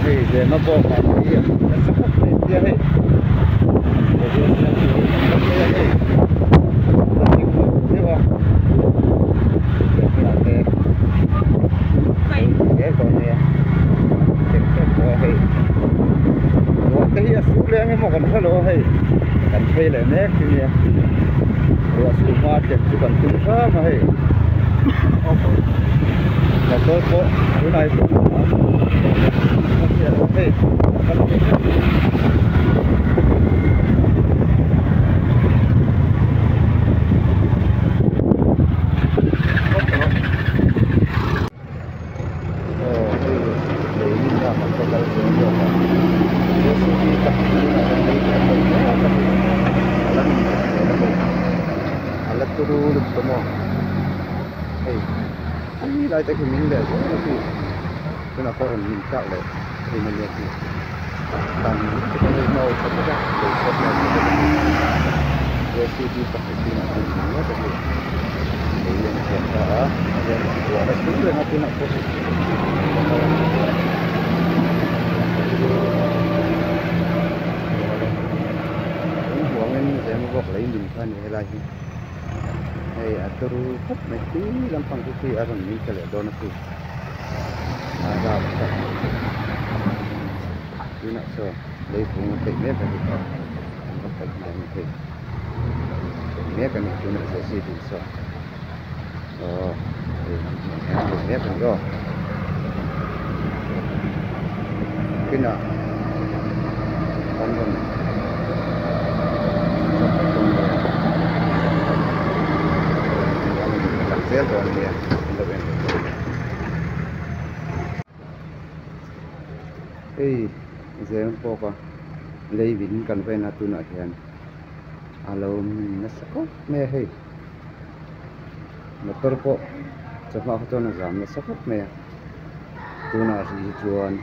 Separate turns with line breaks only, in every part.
Hei zema bawk ah hi a nasa khawp mai tia hei hei deuh a hei ruah te hi a sur leh ang emaw kan hre lo a hei kan phei leh mek chu nia ruah sur hma tlem chu kan tum hram a hei motor pawh tunah hi chuan hei kal phei mek. Aw hei lei min lam ang te kal zel zawk a JCB pahnih tunah hian lei tha thei mek a ni a la min that hmel a hei a la turu lutuk a maw hei khi lai te khi min leh zel a khi tunah pawh rawn min tlak leh thin a nia khi tam lutuk a hei hma tha bawk a lei chhuat lai te bawk a ni JCB pahnih tunah hian min mek a ni. Lei an thiam ta a ruah la sur reng a tunah pawh in huangin zem bawk lei min kha a ni helai hi hei a turu khawp mai khi lampang te khi a rawn min tla leh dawn a khi a rap thlak tunah sawn lei vung a peih mek a ni an va paih hnai a ni hei. Mek a nih tunah JCB saw aw hei hei mek a ni aw kinah kan rawn chhunzawm leh dawn nia lang zel dawn nia an lo en leh dawn nia hei zem pawk a lei vin kan va en a tunah hian. A lo min nasa khawp mai a hei motor pawh chawhma kha chuan a zam nasa khawp mai a tunah hrih hi chuan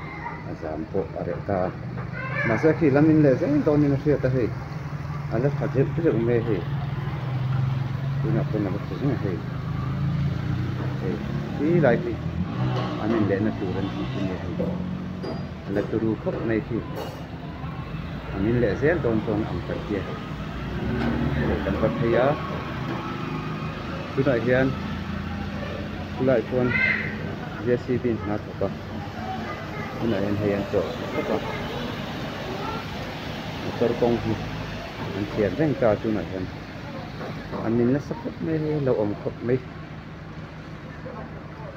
a zam pawh a reh ta a mahse khi lam in leh zel dawnin a hriat a hei a la tha deuh deuh mai a hei tunah pawn a la tha zung a hei hei khi lai khi an inlehna tur an tih chu nia hei a la turu khawp mai khi. A min leh zel dawn chuan ang kan tia hei kan va phei a tunah hian chulaiah chuan JCB in hna thawk a tunah hian hei an chawh khawp a motor kawng hi an thian reng ta tunah hian a min nasa khawp mai hei a lo awm khawp mai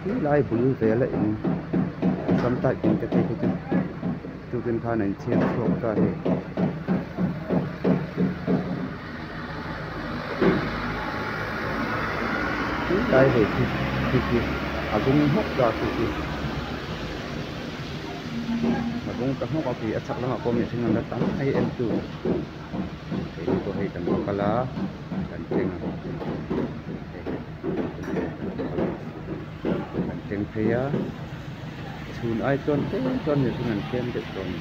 helai bul vela in sam type in te phei khi chu tukin khan a inchhiar chhuak ta hei helai hei khi khi khi a bung hmawk ta khi khi a bung ta hmawk a khi a chhak lamah pawh mihring an la tam mai en tu keini pawh hei kan va kal a kan thleng a hei kan thleng phei a chhun ai chuan tlem chuan mihring an tlem deuh tawh a ni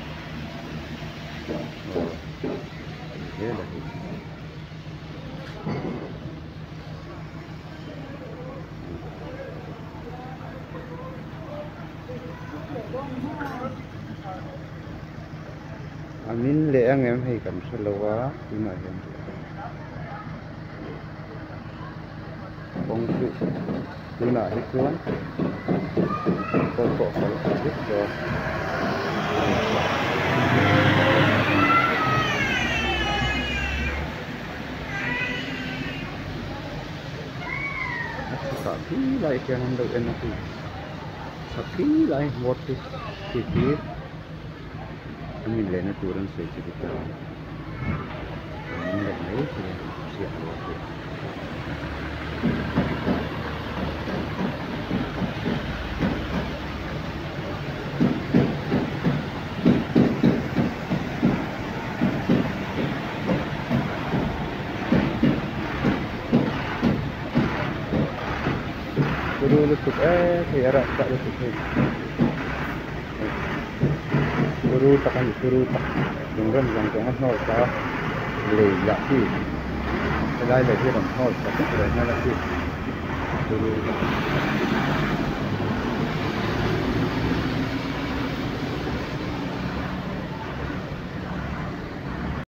aw ni zel a hei. A min leh ang em hei kan hre lo a tunah hian kawng chu tunah hi chuan motor pawh a kal tha vek dawn. A chhakah khi lai khian an lo en a khi chhak khi lai hmuar khi khi khi. An inlehna tur an sawi chu dik lo an inleh mai thei a hriat lo a hriat. Turu lutuk e thei a rah chah lutuk hei. Turu tak a ni turu tak lung rem zawng zawng a hnawl ta a lei lah khi helai lei hi a rawn hnawl ta vek leh nghal a khi turu tak.